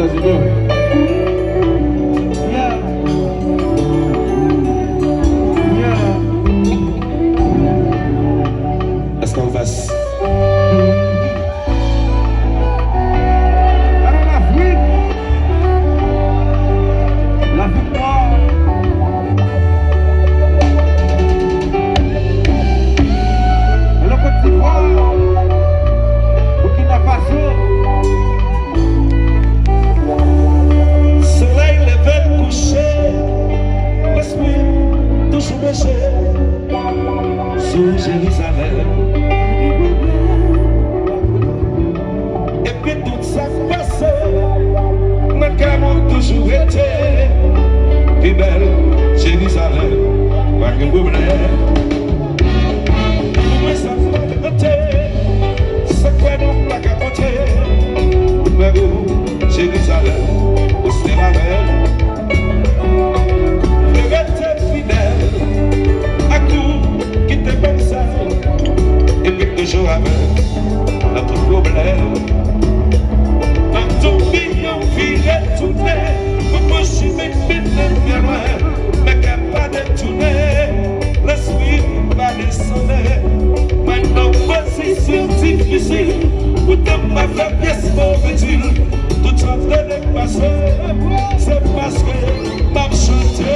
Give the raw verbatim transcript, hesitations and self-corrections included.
Yeah. Yeah. Èske anfas? Alò, Lafrik! Lafrik Nwa! Alò, Kotdivwa! Burkina Faso! Solèy leve, l kouche, lespri toujou branche sou Jerizalèm. Epi tout sa k pase, nan kè mwen toujou rete pi bèl Jerizalèm. Pa gen pwoblèm. Pou mwen sa pa rete, sa kwè nou pa ka konte. Mwen ou, Jerizalèm, ou se la bèl. Mwen rete fidèl ak ou ki te ban m sa, epi toujou avè m nan tout pwoblèm. Nan tout mi, yon vire tounen, pou mwen chimen mennen m byen lwen, men kè pa detounen, lespri pa desanne. Mwen nan pozisyon difisil, poutan m pa fè pyès move dil. Tout sa tande k pase, se paske m ap chante.